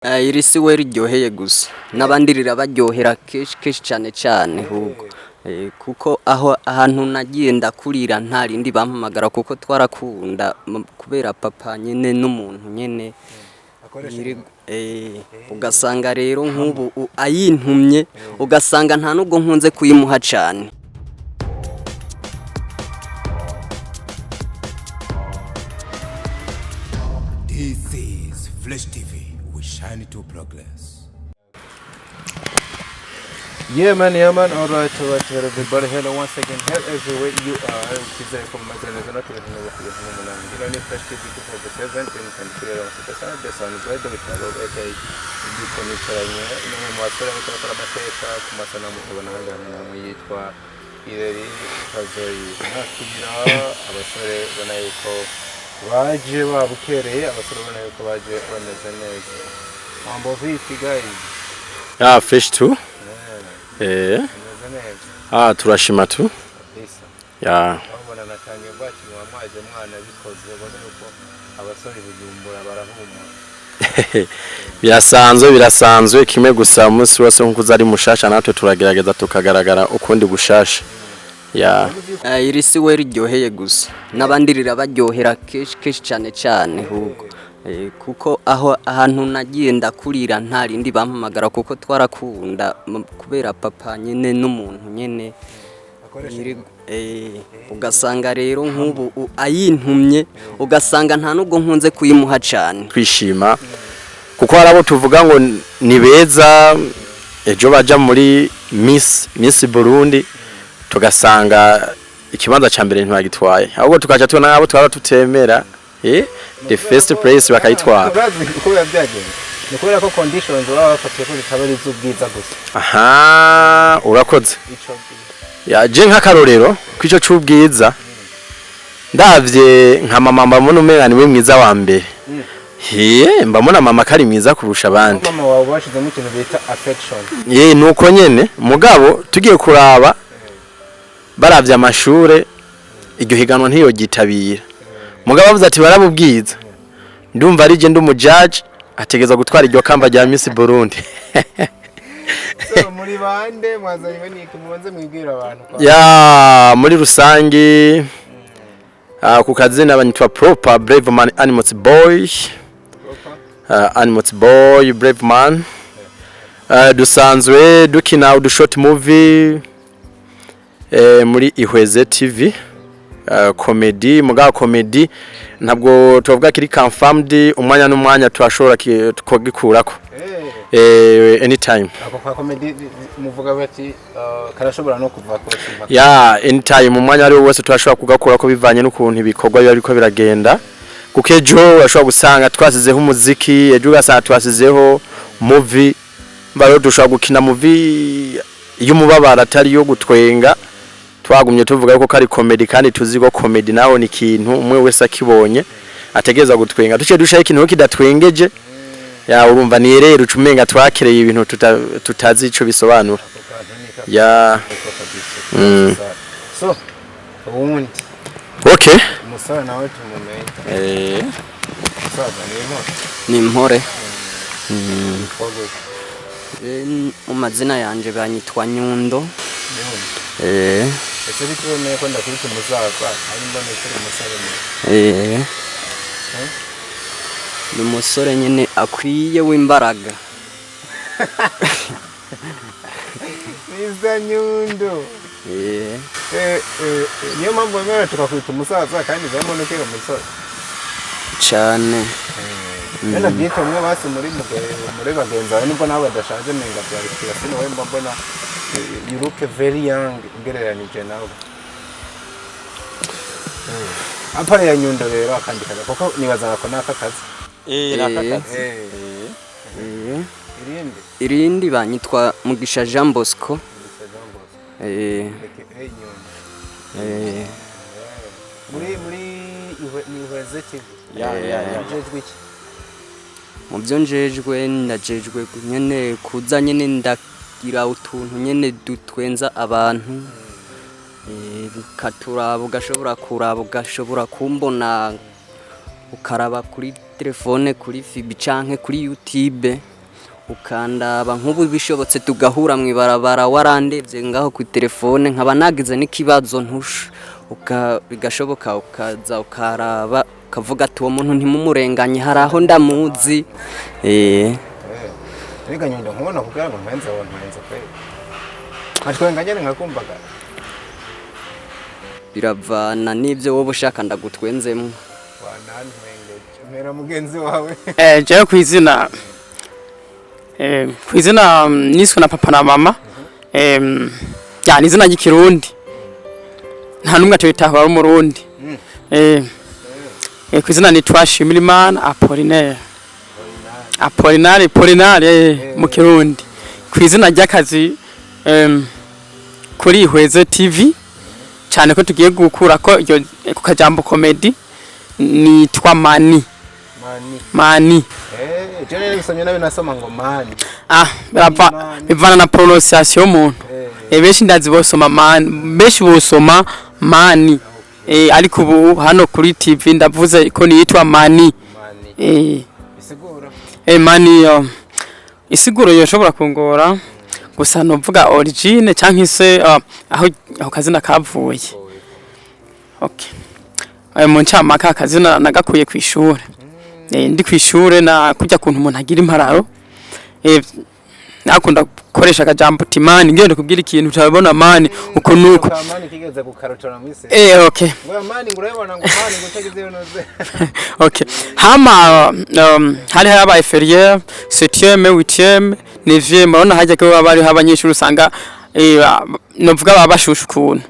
Iri si we riryoheye gusa, n'abandi rirabaryohera kenshi kenshi cyane cyane ahubwo. Kuko aho ahantu nagiye ndakurira nta rindi bampamagara kuko twarakunda kubera papa nyene n'umuntu nyene ugasanga rero nk'ubu ayintumye ugasanga nta nubwo nkunze kuyimuha cane. This is Flash TV. We shine to progress. Yeah man, alright, everybody. Hello once again, hello everywhere you are. Ukizere ko mumeze neza no turi kumwe kugeza mu munani. Ino ni Flash TV 257 2023 rero the sound right with Abo aka Igiko nicaranye n'umwe mu basore bariko bakora amateka ku masanamu tubona ahandi hantu namwe yitwa Ireri Kazoyi. Nakira abasore ubona yuko baje babukereye, abasore ubona yuko baje bameze neza. Mambo vipi guys? Ah, fresh tu. Mumeze neza? Ah, turashima tu. Kabisa. Ya. Urabona natangiye bwakira mwaje mwana bikoze ubona yuko abasore Bujumbura barahumura. Birasanzwe, birasanzwe, kimwe gusa umunsi wose nkuko uza ari mushasha natwe turagerageza tukagaragara ukundi gushasha. Ya. Iri si we riryoheye gusa, n'abandi rirabaryohera kenshi kenshi cyane cyane ahubwo. Kuko aho ahantu nagiye ndakurira nta rindi bampamagara kuko twarakunda kubera papa nyene n'umuntu nyene ugasanga rero nk'ubu ayintumye ugasanga nta nubwo nkunze kuyimuha cane. Twishima kuko hari abo tuvuga ngo ni beza, ejo baja muri Miss Burundi tugasanga ikibanza ca mbere ntibagitwaye, ahubwo tukaca tubona abo twaba tutemera, the first place bakayitwara. Urazi uko biba byagenze? Ni ukubera ko conditions baba bafatiye ko zitaba ari iz'ubwiza gusa. Aha urakoze. Ico Ya, je nk'akarorero kw'ico c'ubwiza, ndavye nka mama mbamona umenga niwe mwiza wa mbere. He mbamona mama kari mwiza kurusha abandi. Mama wawe bashizemo ikintu bita affection. Ye nuko nyene, mugabo tugiye kuraba baravye amashure iryo higanwa ntiyogitabira, mugabo bavuze ati barabubwiza, ndumva ari je ndi umujaji ategeza gutwara iryo kamba rya Miss Burundi. So muri bande mwazanywe n'iki? Mubanze mwibwira abantu kwa Ya, muri rusangi, ku kazina banyitwa Proper Brave Man Animals Boy. Animals Boy Brave Man. Dusanzwe dukina udu short movie muri Ihweze TV, comedy, mugabo comedy ntabwo tuvuga kiri confirmed, umwanya n'umwanya turashobora kugikurako anytime. Ako ka comedy muvuga bati karashobora no kuva ko simba. Ya, anytime, umwanya ari wose turashobora kugakura ko bivanye n'ukuntu ibikorwa biba biriko biragenda, kuko ejo urashobora gusanga twasizeho umuziki, ejo ugasanga twasizeho movie. Rero dushobora gukina movie y'umubabaro atari yo gutwenga, twagumye tuvuga ko kari comedy, kandi tuzi ko comedy naho ni ikintu umwe wese akibonye ategereza gutwenga. Duce dushaye ikintu kidatwengeje, ya urumva ni rero ucumenga twakereye ibintu tutazi ico bisobanura. Ako kantu ni ka Ya. niko kabisa. So uwundi Okay. umusore nawe tumumenye. Umusaza ni impore? Ni impore. Twaguze. Mu mazina yanje banyitwa Nyundo. Nyundo. Ese bituboneye ko ndakwita umusaza ari mbona ukiri umusore muto? Ni umusore nyene akwiye w'imbaraga. Mr. Nyundo. Niyo mpamvu wemera tukakwita umusaza kandi mbona ukiri umusore. Cane. Bene byitwa umwe basi muri bagenzi bawe, nubwo nawe badashaje menga byarikira sino we mba mbona you look very young ugereranije nawe. Apara ya Nyundo rero akandi kazi kuko nibaza ko naka kazi. Naka kazi. Irindi? Irindi banyitwa Mugisha Jean Bosco. Mr. Jean Bosco aka Nyundo. Muri ni Ihweze TV. Ya. Ujejwe iki? Mu byo njejwe, ndajejwe nyene kuza nyene ndagira utuntu nyene dutwenza abantu, ukaturaba ugashobora kuraba ugashobora kumbona ukaraba kuri telefone kuri Fibi canke kuri YouTube. Ukandaba nk'ubu bishobotse tugahura mu ibarabara, warandebye ngaho ku telefone, nkaba nagize n'ikibazo ntusha, bigashoboka ukaza ukaraba, ukavuga ati uwo muntu ntimumurenganye, hari aho ndamuzi. Rega Nyundo, nkubona kugira ngo ntwenze, wo ntwenze kweli, nkatwenga nyene nkakumvaga. Biravana n'ibyo wowe ushaka ndagutwenzemo. Wanantwengeje mpera mugenzi wawe. Jewe kw'izina niswe na papa na mama, ya ni izina ry'ikirundi, nta numwe atobitahura ari umurundi. Kw'izina nitwa Shimirimana Apollinaire, Apollinaire, Apollinaire mu kirundi. Kw'izina ry'akazi kuri Ihweze TV, cyane ko tugiye gukura ko iryo ku kajambo comedy, nitwa Mani. Mani. Mani. Je nari bisomye nabi, nasoma ngo mani. Ah, birava Mani. bivana na prononciation y'umuntu. Benshi ndazi bosoma mani, benshi bosoma mani. Ariko ubu hano kuri TV ndavuze ko nitwa Mani. Mani. Bisigura? Mani, isiguro yoshobora kungora gusa novuga origine canke se aho kazina kavuye. Okay. Mu ncamake, akazina nagakuye kw'ishure. Ndi kw'ishure na kurya kuntu umuntu agira impararo. Nakunda gukoresha akajambo uti mani, ngende kubwira ikintu utabona mani uko nuko. Mani kigeze gukarotora mwise. Okay. Ngo mani, ngo urabona, ngo mani, ngo utagize noze. Okay. Hama hari habaye férié, 7e, 8e, 9e, murabona hajya ko baba hariho abanyeshuri usanga novuga baba bashushe ukuntu.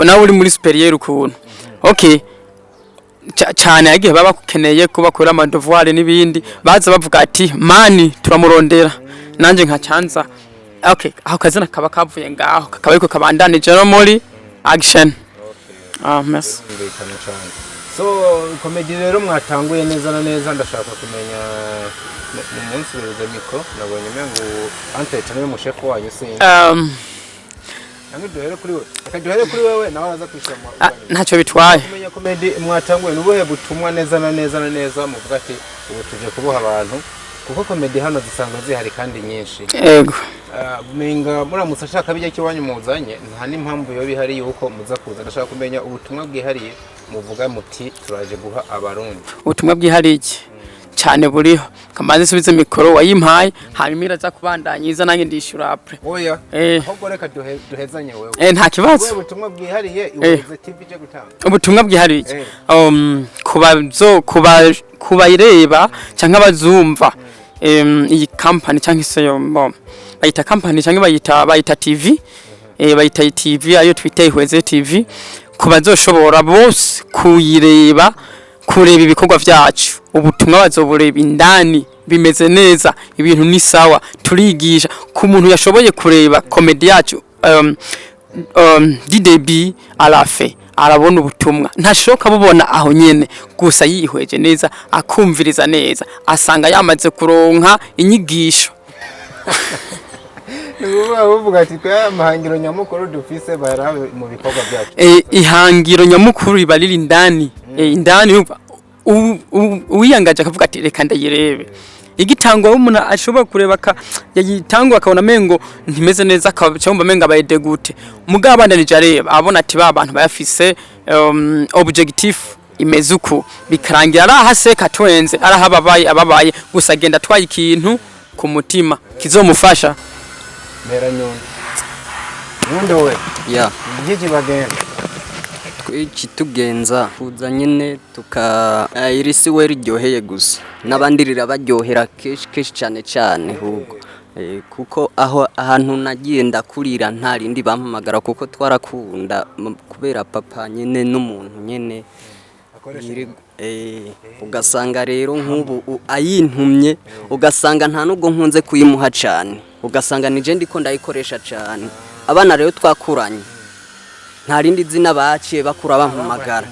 Nawe uri muri supérieur ukuntu. Okay. Cane igihe baba bakeneye ko bakora ama devoir n'ibindi, baza bavuga ati mani turamurondera, nanje nkacanza. Okay, aho kazina kaba kavuye ngaho, kakaba ariko kabandanije no muri action. Ah, merci. Birumvikana cyane. So comedy rero mwatanguye neza na neza, ndashaka kumenya mu munsi wereza micro, nabonye umengo Antete niwe mushefu wanyu, sinzi. Namwe duhere kuri wewe, reka duhere kuri wewe, nawe araza kwishyura mu Ah, ntacyo bitwaye. Kumenya comedy mwatanguye, nubuhe butumwa neza na neza na neza muvuga ati ubu tuje kuboha abantu, kuko comedy hano zisanzwe zihari kandi nyinshi? Ego. Menga muramutse ashaka bijya kiwanyu muzanye, nta n'impamvu yoba ihari yuko muza kuza. Ndashaka kumenya ubutumwa bwihariye muvuga muti turaje guha abarundi. Ubutumwa bwihariye cyane buriho. Kamanzi, subize micro wayimpaye, hanyuma iraza kubandanyiza, nanjye ndishyura après. Oya, ahubwo reka duhezanye wewe. Nta kibazo. Ubuhe butumwa bwihariye Ihweze TV ije gutanga? Ubutumwa bwihariye kubazo kuba kubayireba cyangwa abazumva iyi company cyangwa se yo bayita company cyangwa bayita TV, bayita TV ayo twita Ihweze TV, kubazoshobora bose kuyireba, kureba ibikorwa vyacu, ubutumwa bazobureba indani bimeze neza, ibintu ni sawa. Turigisha ku muntu yashoboye kureba comedy yacu du début à la fin, arabona ubutumwa. Ntashoka bubona aho nyene gusa, yihweje neza akumviriza neza, asanga yamaze kuronka inyigisho. Ni ukuvuga bavuga ati twe amahangiro nyamukuru dufise barabe mu bikorwa byacu. Ihangiro nyamukuru riba riri indani, indani urumva, uwiyangaje akavuga ati reka ndayirebe. Igitangwa umuntu ashobora kureba ka yayitangwa akabona mengo ntimeze neza, akaba mengo abaye dégoûté, mugabo abandanije areba abona ati ba bantu bayafise objectif imeze uku, bikarangira arahaseka twenze, arahababaye ababaye gusa, agenda atwaye ikintu ku mutima kizomufasha. Mera Nyundo, Nyundo we. Ya. Igiki bagenda? Ikitugenza kuza nyine tuka iri si we riryoheye gusa, n'abandi rirabaryohera kenshi kenshi cyane cyane ahubwo. Kuko aho ahantu nagiye ndakurira nta rindi bampamagara, kuko twarakunda kubera papa nyine n'umuntu nyine ugasanga rero nk'ubu ayintumye, ugasanga nta nubwo nkunze kuyimuha cyane, ugasanga nije ndiko ndayikoresha cyane. Abana rero twakuranye nta rindi zina baciye bakura bampamagara,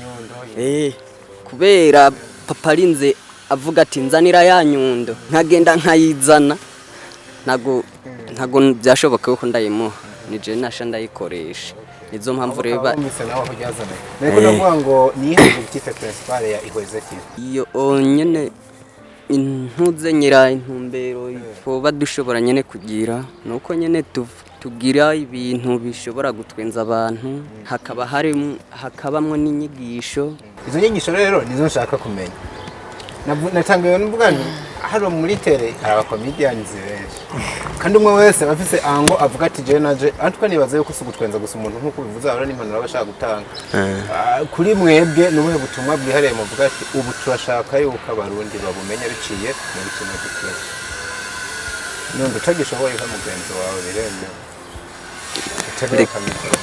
kubera papa arinze avuga ati nzanira ya nyundo, nkagenda nkayizana. Ntago byashoboka ko ndayimuha, nije nasha ndayikoresha. Nizo mpamvu rero Bumvise nawe aho ryazana, niko ndavuga ngo ni iyihe objectif principale ya Ihweze TV? Iyo nyene Intuze nyira intumbero twoba dushobora nyene kugira nuko nyene tugira ibintu bishobora gutwenza abantu, hakaba hari hakabamwo n'inyigisho. Izo nyigisho rero nizo nshaka kumenya. Natanguye mvuga nti hano muri télé hari aba comedians benshi, kandi umwe wese aba afise ango avuga ati je naje ariko nibaza yuko si ugutwenza gusa umuntu nk'uko bivuze, ahora n'impanuro aba ashaka gutanga. Kuri mwebwe ni ubuhe butumwa bwihariye muvuga ati ubu turashaka yuko Abarundi babumenya biciye mu bikino dukina? None utagishoboye nka mugenzi wawe biremewe. Utegura akamikoro.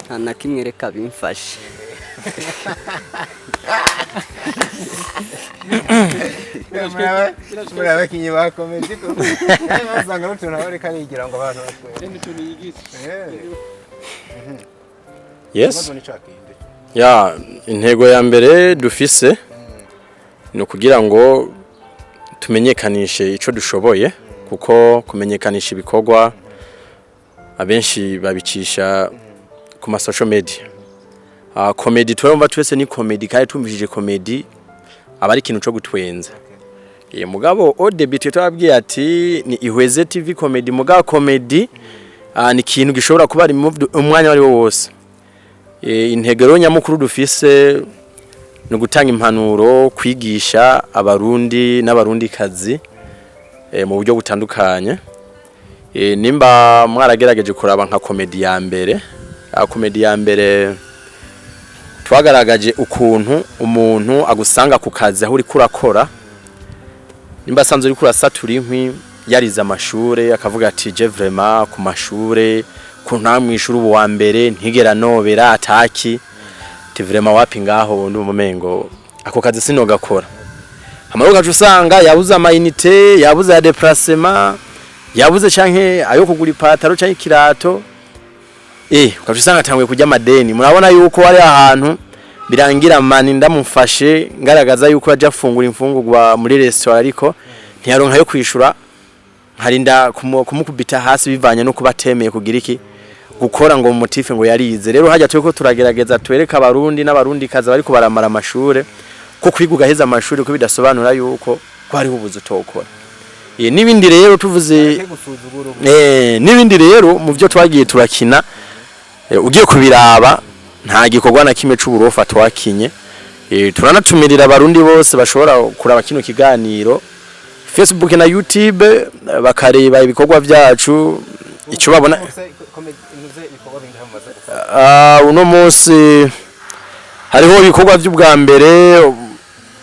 Nta na kimwe, reka bimfashe. Muri abakinyi ba comédie ko basanga n'utuntu aba ariko arigira ngo abantu batwere. Yes. Ikibazo ni ca kindi. Ya, intego ya mbere dufise ni ukugira ngo tumenyekanishe ico dushoboye, kuko kumenyekanisha ibikorwa abenshi babicisha ku ma social media. Comedy turumva twese ni comedy, kandi tumvishije comedy aba ari ikintu co gutwenza. Mugabo au début twabwiye ati ni Ihweze TV Comedy, mugabo comedy ni ikintu gishobora kuba ari umwanya wari wo wose. Intego rero nyamukuru dufise ni ugutanga impanuro, kwigisha Abarundi n'Abarundikazi mu buryo butandukanye. Nimba mwaragerageje kuraba nka comédie ya mbere, comédie ya mbere twagaragaje ukuntu umuntu agusanga ku kazi aho uriko urakora, nimba asanzwe uriko urasatura inkwi, yarize amashure, akavuga ati je vraiment ku mashure ku nta mwishuri ubu wa mbere ntigera nobera ataki ti vraiment wapi, ngaho ndumva umengo ako kazi sinogakora. Hama ugaca usanga yabuze ama unités, yabuze ya déplacement, yabuze canke ayo kugura ipataro canke ikirato, ugaca usanga atanguye kurya amadeni. Murabona yuko ari ahantu birangira mani ndamufashe ngaragaza yuko yaje afungura imfungurwa muri restaurant, ariko ntiyaronka yo kwishura, nkarinda kumukubita hasi bivanye no kuba atemeye kugira iki gukora ngo motif ngo yarize. Rero hajya turiko turagerageza twereka Abarundi n'Abarundi kaza bariko baramara amashure ko kwiga ugaheza amashuri ko bidasobanura yuko ko hariho ubuzi utokora. N'ibindi rero tuvuze Bareke gusuzugura ubu. N'ibindi rero mu byo twagiye turakina, ugiye kubiraba nta gikorwa na kimwe c'uburofa twakinye. Turanatumirira Abarundi bose bashobora kuraba kino kiganiro, Facebook na YouTube, bakareba ibikorwa byacu icyo babona. Mufise ntuze ibikorwa bingahe mumaze gukora? Uno munsi hariho ibikorwa by'ubwa mbere.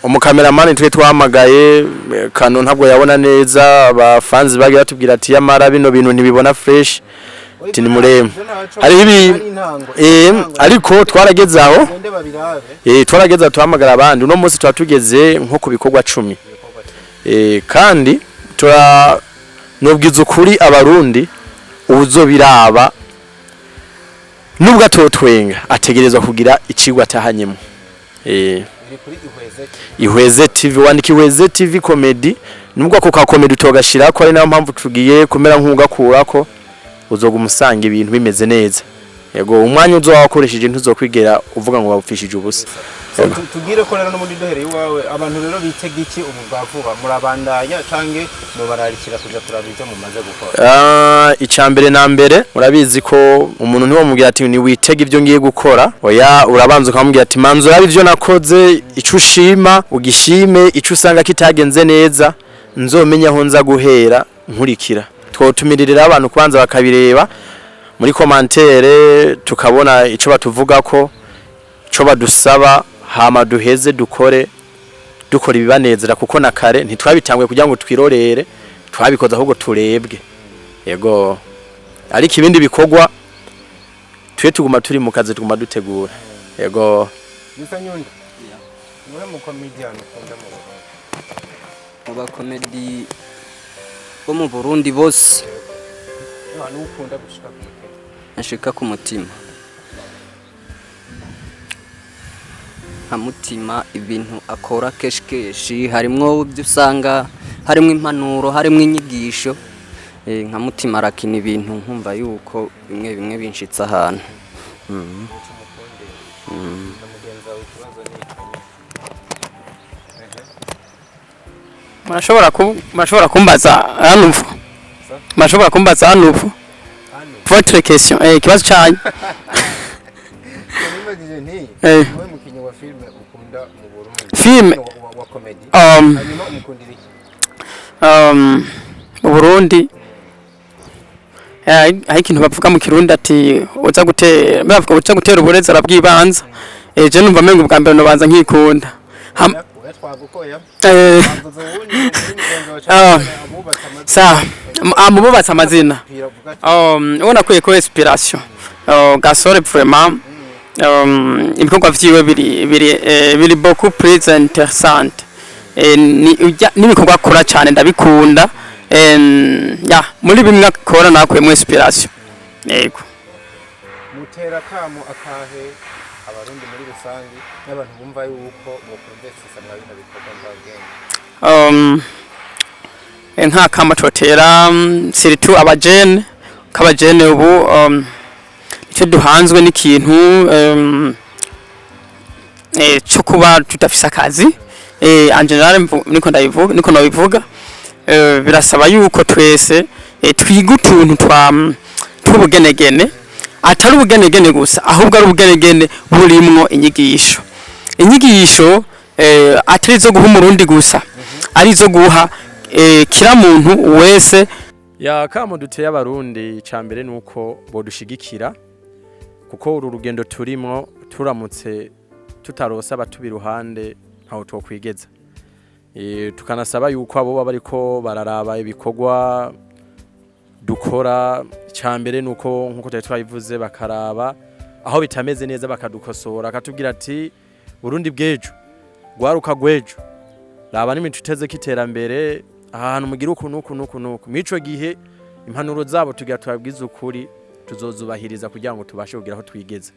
Umukameramani twe twahamagaye, kano ntabwo yabona neza, abafanzi bagiye batubwira ati yamara bino bintu ntibibona fresh, ati ni murembe. Hariho ibi ariko twarageze aho Gende babirabe. Twarageze aho tuhamagara abandi. Uno munsi tuba tugeze nko ku bikorwa 10. Kandi tura nubwiza ukuri Abarundi, uzobiraba nubwo atotwenga ategerezwa kugira icigwa atahanyemo. Biri kuri Ihweze. Ihweze TV, wandika Ihweze TV Comedy, nubwo ako ka comedy utogashirako, ari nayo mpamvu tugiye kumera nk'ugakurako, uzoguma usanga ibintu bimeze neza. Yego, umwanya uzoba wakoresheje ntuzokwigera uvuga ngo wawupfishije ubusa. So, tubwire ko rero n'ubundi duhereye iwawe, abantu rero bitega iki ubu bwa vuba? Murabandanya canke mubararikira kuja kuraba ivyo mumaze gukora? Icya mbere na mbere, murabizi ko umuntu ntiwamubwira ati niwitege ibyo ngiye gukora. Oya, urabanza ukamubwira ati manza urabe ibyo nakoze, ico ushima ugishime, ico usanga kitagenze neza nzomenye aho nza guhera nkurikira. Twotumiririra abantu kubanza bakabireba muri commentaire, tukabona ico batuvugako, ico badusaba, hama duheze dukore, dukora ibibanezera, kuko na kare ntitwabitanguye kugira ngo twirorere, twabikoze ahubwo turebwe. Yego, ariko ibindi bikorwa twe tuguma turi mu kazi, tuguma dutegura. Yego. Mr Nyundo, niwe mu comedian ukunda mu Burundi? Mu ba comédie bo mu Burundi bose, Abantu ukunda gushika ku mutima? Nashika ku mutima nka mutima, ibintu akora kenshi kenshi harimwo ibyo usanga harimwo impanuro, harimwo inyigisho. Nka mutima arakina ibintu nkumva yuko bimwe bimwe binshitse ahantu. Uca umukundira na mugenzi wawe, ikibazo ni iki? Murashobora kumbaza hano ubu. Murashobora kumbaza hano ubu. Votre question, ikibazo cyanyu. Nibajije nti wowe mukinnyi wa filime ukunda mu Burundi? Filime? Wa comedy. Hanyuma umukundira iki? Mu Burundi, hari ikintu bavuga mu Kirundi ati uza gutera, bavuga uza gutera uburezi arabwibanza. Je numva mengo ubwa mbere nobanza nkikunda. Oya, twagukoya. Bavuze uwundi muri mugenzi wawe cyane abubatse amazina. Sa amububatse amazina. Pira uvuga ati Ubona kwiye ko inspiration. Gasore vraiment, ibikorwa vyiwe biri beaucoup plus interessant. Ni n'ibikorwa akora cyane ndabikunda. Ya muri bimwe akora nakuyemo inspiration. Yego. Mutera kamo akahe Abarundi muri rusange n'abantu bumva yuko bokumvesesa mwa bino bikorwa mvabwenge? Nk'akama totera, surtout abajene, k'abajene ubu, icyo duhanzwe n'ikintu cyo kuba tudafise akazi, en général niko ndabivuga, niko nabivuga, birasaba yuko twese twiga utuntu twa tw'ubugenegene, atari ubugenegene gusa, ahubwo ari ubugenegene burimwo inyigisho, atari izo guha Umurundi gusa, ari izo guha kira muntu wese. Ya kamo duteye Abarundi, ca mbere nuko bodushigikira, kuko uru rugendo turimwo turamutse tutarosa abatuba iruhande ntaho twokwigeza. Tukanasaba yuko abo baba bariko bararaba ibikorwa dukora, ca mbere nuko nkuko twari twabivuze, bakaraba aho bitameze neza bakadukosora, akatubwira ati Burundi bw'ejo, rwaruka rw'ejo, raba n'imico iteze ko iterambere ahantu mugira uku nuku nuku nuku. Mw'ico gihe impanuro zabo tugira tubabwize ukuri tuzozubahiriza kugira ngo tubashe kugira aho twigeze.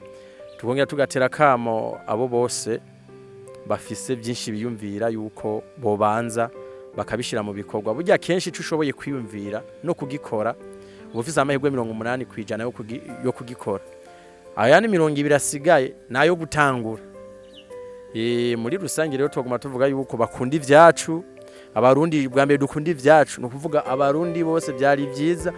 Tukongera tugatera kamo abo bose bafise byinshi biyumvira yuko bobanza bakabishira mu bikorwa. Burya kenshi ico ushoboye kwiyumvira no kugikora, uba ufise amahirwe 80% yo kugikora, aya ni 20 asigaye nayo gutangura. Muri rusange rero tuguma tuvuga yuko bakunda ivyacu. Abarundi bwa mbere dukunda ivyacu, ni ukuvuga Abarundi bose. Byari byiza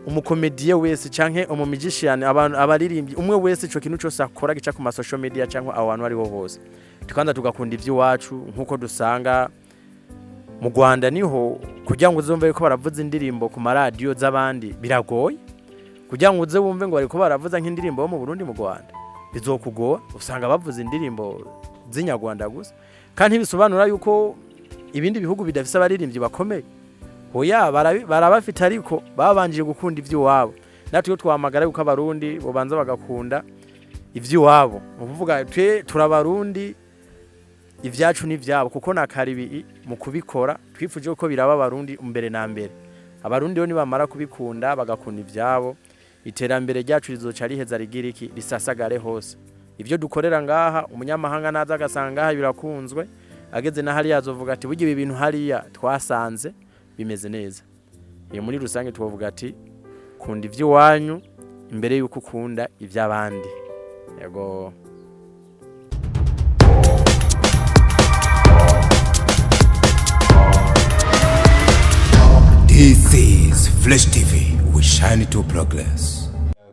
umu comédien wese canke umu musicien, abantu abaririmbyi, umwe wese ico kintu cyose akora gica ku ma social media canke aho hantu ariho hose, tukanza tugakunda ivy'iwacu. Nkuko dusanga mu Rwanda, niho kugira ngo uzumve yuko baravuza indirimbo ku maradiyo z'abandi biragoye. Kugira ngo uze wumve ngo bariko baravuza nk'indirimbo yo mu Burundi mu Rwanda bizokugora, usanga bavuza indirimbo z'inyarwanda gusa. Kandi ntibisobanura yuko ibindi bihugu bidafise abaririmbyi bakomeye, hoya, barabafite, ariko babanjije gukunda ivy'iwabo. Natwe iyo twahamagara yuko Abarundi bobanza bagakunda ivy'iwabo, ni ukuvuga twe turabarundi, ivyacu n'ivyabo, kuko na karibi mu kubikora twifuje ko biraba Abarundi mbere na mbere. Abarundi yo nibamara kubikunda bagakunda ivyabo, iterambere ryacu rizoca riheza rigira iki, risasagare hose. Ivyo dukorera ngaha, umunyamahanga naza agasanga ngaha birakunzwe, ageze na hariya azovuga ati burya ibi bintu hariya twasanze bimeze neza. Iyo muri rusange twovuga ati kunda ivy'iwanyu imbere yuko ukunda ivy'abandi. Yego. This is Flash TV. We shine to progress.